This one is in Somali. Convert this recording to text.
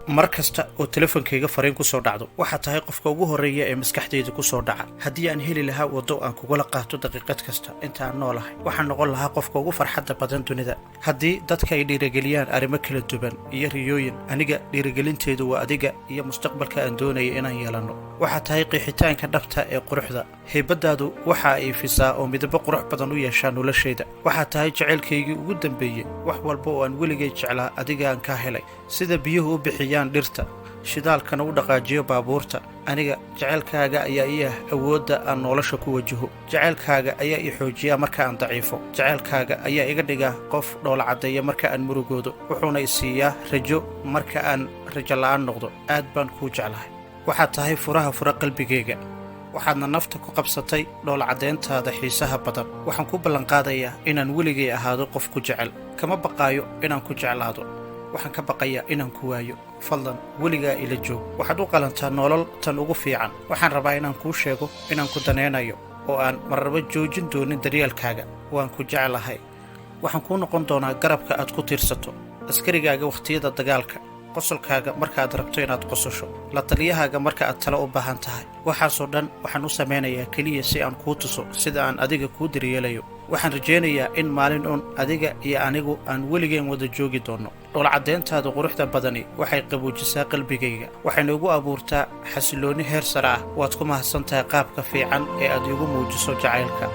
Mar kasta oo telefonkayga fariin ku soo dhacdo, waxaad tahay qofka ugu horreeya ee maskaxdayda ku soo dhaca. Haddii aan heli lahaa waddo aan kugula qaato daqiiqad kasta inta aan noolahay, waxaan noqon lahaa qofka ugu farxadda badan dunida. Haddii dadka ay dhiirigeliyaan arrimo kala duwan iyo riyooyin, aniga dhiirigelinteedu waa adiga iyo mustaqbalka aan doonaya inaan yeelanno. Waxaad tahay qeexitaanka dhabta ee quruxda. Haybaddaadu waxa ay fisaa oo midabo qurux badan u yeeshaa noloshayda. Waxaad tahay jacaylkaygii ugu dambeeyey. Wax walba oo aan weligay jeclaa adigaan kaa helay. Sida biyuhu u bixiyaan dhirta, shidaalkana u dhaqaajiyo baabuurta, aniga jacaylkaaga ayaa ii ah awoodda aan nolosha ku wajaho. Jacaylkaaga ayaa i xoojiya marka aan daciifo. Jacaylkaaga ayaa iga dhiga qof dhoola caddeeya marka aan murugoodo, wuxuuna i siiyaa rajo marka aan rajo la'aan noqdo. Aad baan kuu jeclahay. Waxaad tahay furaha fura qalbigayga, waxaadna nafta ku qabsatay dhoola caddeyntaada xiisaha badan. Waxaan ku ballanqaadayaa inaan weligay ahaado qof ku jecel. Kama baqaayo inaan ku jeclaado, waxaan ka baqayaa inaan ku waayo. Fadlan weligaa ila joog. Waxaad u qalantaa nolol tan ugu fiican. Waxaan rabaa inaan kuu sheego inaan ku danaynayo oo aan marnaba joojin doonin daryeelkaaga. Waan ku jeclahay. Waxaan kuu noqon doonaa garabka aad ku tiirsato, askarigaaga wakhtiyada dagaalka, qosolkaaga markaaad rabto inaad qososho, la taliyahaaga marka aad talo u baahan tahay. Waxaasoo dhan waxaan u samaynayaa keliya si aan kuu tuso sida aan adiga kuu daryeelayo. Waxaan rajaynayaa in maalin uun adiga iyo anigu aan weligeen wada joogi doonno. Dhoolcaddeyntaada quruxda badani waxay qaboojisaa qalbigayga, waxayna igu abuurtaa xasilloonni heer sare ah. Waad ku mahadsan tahay qaabka fiican ee aad iigu muujiso jacaylka.